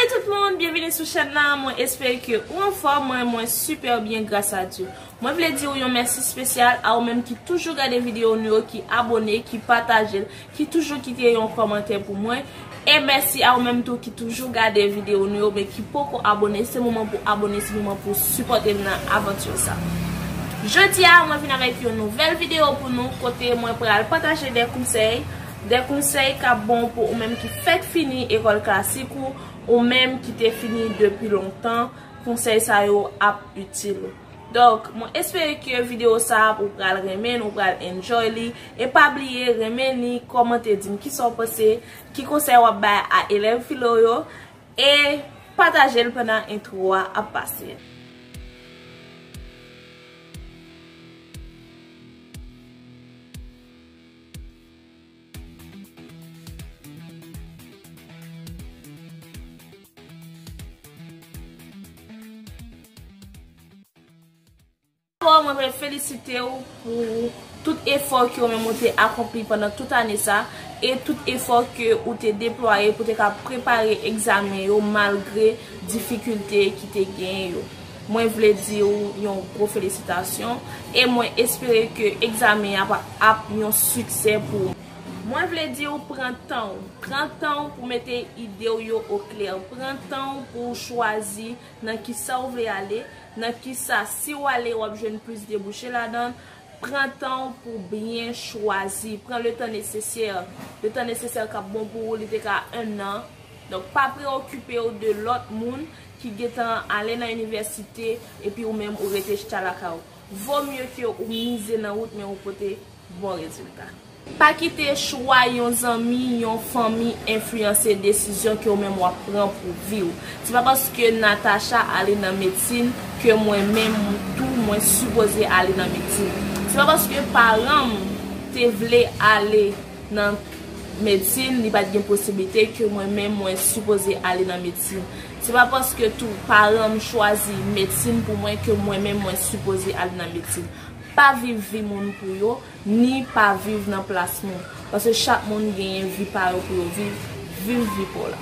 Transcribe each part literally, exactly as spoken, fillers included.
Tout moun, byenvini sou chèn nan. Mwen espere ke ou anfòm. Mwen, mwen sipè byen, gras a Dye. Mwen vle di w yon mèsi espesyal a ou menm ki toujou gade videyo nou yo, ki abòne, ki pataje l, ki toujou kite yon kòmantè pou mwen. E mèsi a ou menm tou ki toujou gade videyo nou yo, men ki poko abòne. Se moman pou abòne, se moman pou sipòte m nan avanti sa. Jodi a, mwen vin avèk yon nouvèl videyo pou nou, kote mwen pral pataje de konsèy, de konsèy k ap bon pou ou menm ki fèk fini ekòl klasik ou, ou menm ki te fini depi lontan, konsèy sa yo ap itil ou. Donk, mwen espere ke videyo sa a ou pral renmen, ou pral enjoy li. E pa bliye renmen li, kòmante, di m kisa w panse, ki konsèy w ap bay a elèv filo yo, e pataje l pandan entwo a ap pase. Dabò, mwen vle felisite w pou tout efò ke w menm ou te akonpli pandan tout ane sa, e tout efò ke ou te deplwaye pou te ka prepare egzamen yo malgre difikilte ki te genyen yo. Mwen vle di w yon gwo felisitasyon, e mwen espere ke egzamen ap, ap yon siksè pou ou. Mwen vle di w pran tan w. Pran tan w pou mete ide w yo oklè. Pran tan w pou w chwazi nan kisa w vle ale, nan kisa, si w ale, w ap jwenn plis debouche ladan l. Pran tan w pou byen chwazi. Pran letan nesesè. Letan nesesè k ap bon pou ou, li te ka enn an. Donk, pa preokipe w de lòt moun ki gentan ale nan inivèsite epi ou menm ou rete chita lakay ou. Vo mye ke ou mize nan wout, men ou pote bon rezilta. Pa kite chwa yon zanmi, yon fanmi enfliyanse desizyon ke ou menm w ap pran pou vi w. Se pa paske Natacha ale nan medsin ke mwen menm tou mwen sipoze ale nan medsin. Se pa paske paran m te vle ale nan medsin, li pa t gen posiblite ke mwen menm mwen sipoze ale nan medsin. Se pa paske tou paran m chwazi medsin pou mwen ke mwen menm mwen sipoze ale nan medsin. Pa viv vi moun pou yo, ni pa viv nan plas moun. Paske chak moun genyen vi pa yo pou yo viv, viv vi pa w la.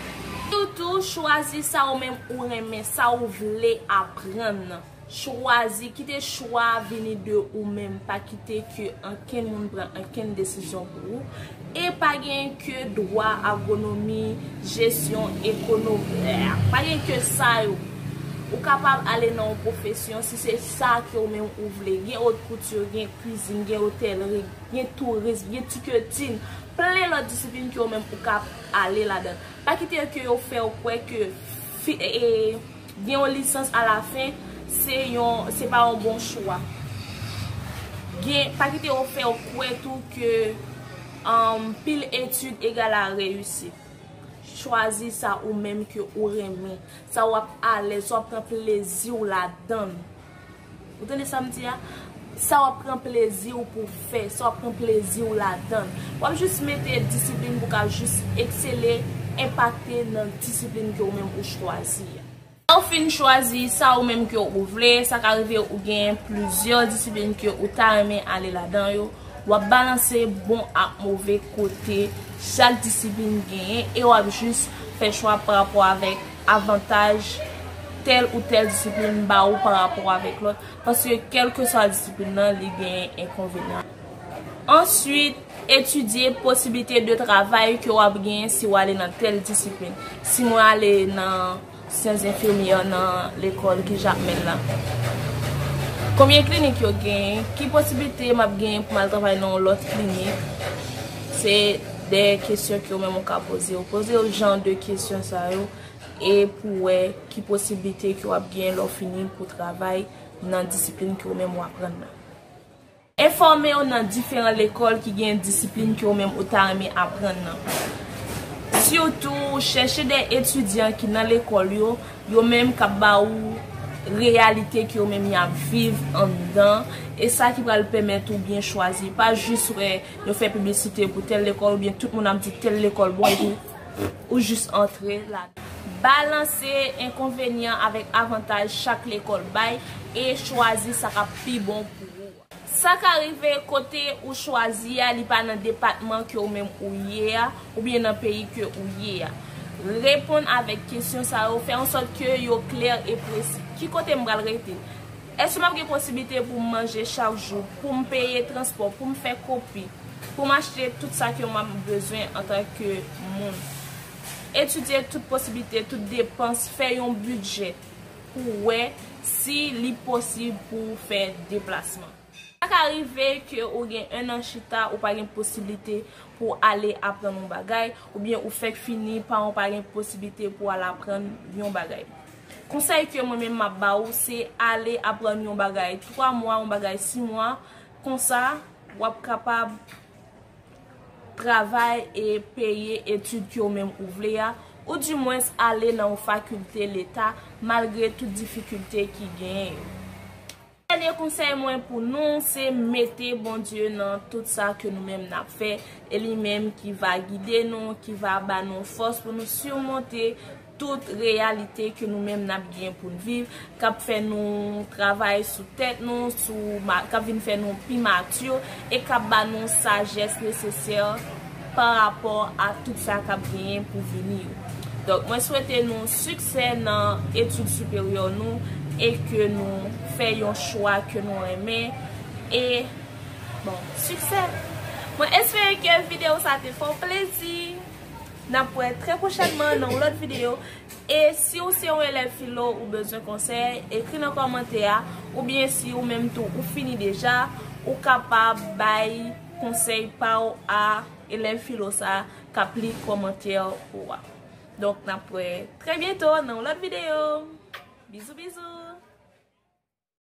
Sitou, chwazi sa ou menm ou renmen, sa ou vle aprann nan. Chwazi, kite chwa a vini de ou menm, pa kite ke ankenn moun pran ankenn desizyon pou ou. E pa gen ke dwa, agronomi, jesyon, ekonomi, pa gen ke sa yo. Ou kapab ale nan yon pwofesyon, si se sa ke ou menm ou vle. Gen haute couture, gen kwizin, gen otèlri, gen tourism, gen tiketin, plen lòt disiplin ke ou menm ou ka ale ladan. Pa kite ke yo fè w kwè ke fi, e, gen yon lisans alafen, se yon, se pa yon bon chwa. Gen, pa kite yo fè w kwè tou ke, um, pil etid egal a reyisit. Chwazi sa ou menm ke ou renmen, sa w ap alèz, sa w ap pran plezi w ladan l. Ou tande sa m di a? Sa w ap pran plezi w pou w fè, sa w ap pran plezi w ladan l. W ap jis mete disiplin pou w ka jis eksele, enpakte nan disiplin ke ou menm ou chwazi a. Lè w fin chwazi sa ou menm ke ou vle, sa ka rive ou gen plizyè disiplin ke ou ta renmen ale ladan yo. W ap balanse bon ak move kote chak disiplin genyen e w ap jis fè chwa pa rapò avèk avantaj tèl ou tèl disiplin ba ou pa rapò avèk lòt, paske kèlkeswa disiplin nan, li genyen enkonvenyan. Answit, etidye posiblite de travay ke w ap genyen si w ale nan tèl disiplin. Si mwen ale nan syans enfimyè nan lekòl ki Jakmèl la, konbyen klinik yo genyen? Ki posiblite m ap genyen pou m al travay nan yon lòt klinik? Se de kesyon ke ou menm ou ka poze yo. Poze yo jan de kesyon sa yo e pou wè ki posiblite ke w ap genyen lè w fini pou travay nan disiplin ke ou menm w aprann nan. Enfòme w nan diferan lekòl ki gen disiplin ke ou menm ou ta renmen aprann nan. Sitou, chèche de etidyan ki nan lekòl yo, yo menm k ap ba ou reyalite ke yo menm y ap viv anndan, e sa ki pral pèmèt ou byen chwazi. Pa jis wè yo fè piblisite pou tèl lekòl oubyen tout moun ap di tèl lekòl bon epi ou jis antre ladan. Balanse enkonvenyan avèk avantaj chak lekòl bay e chwazi sa k ap pi bon pou ou. Sa ka rive kote ou chwazi a, li pa nan depatman ke ou menm ou ye a, oubyen nan peyi ke ou ye a. Reponn avèk kesyon sa yo, fè an sòt ke yo klè e presi. Ki kote m pral rete? Èske m ap gen posiblite pou m manje chak jou, pou m peye transpò, pou m fè kopi, pou m achte tout sa ke m ap bezwen antanke moun? Etidye tout posiblite, tout depans, fè yon bidjè pou wè si li posib pou w fè deplasman. Sa ka rive ke ou gen en an chita, ou pa gen posiblite pou w ale aprann yon bagay, oubyen ou fèk fini, paran w pa gen posiblite pou w al aprann yon bagay. Konsèy ke mwen menm m ap ba ou, se ale aprann yon bagay twa mwa, yon bagay sis mwa, konsa w ap kapab travay e peye etid ke w menm ou vle a, oudimwens ale nan yon fakilte leta, malgre tout difikilte ki genyen yo. Dènye konsèy mwen pou nou, se mete Bondye nan tout sa ke nou menm n ap fè, e li menm ki va gide nou, ki va ba nou fòs pou nou simonte tout reyalite ke nou menm n ap gen pou n viv, k ap fè nou travay sou tèt nou, sou ma-, k ap vin fè nou pi mati, e k ap ba nou sajès nesesè pa rapò a tout sa k ap genyen pou vini yo. Donk, mwen swete nou siksè nan etid siperyè nou e ke nou fè yon chwa ke nou renmen. E, bon, siksè! Mwen espere ke videyo sa te fè w plezi. N ap wè trè pwochènman nan yon lòt videyo. E si w se yon elèv filo ou bezwen konsèy, ekri nan kòmantè a, oubyen si ou menm tou ou fini deja, ou kapab bay konsèy pa w a elèv filo sa k ap li kòmantè ou a. Donk, n ap wè trè byento nan yon lòt videyo. Bizou, bizou!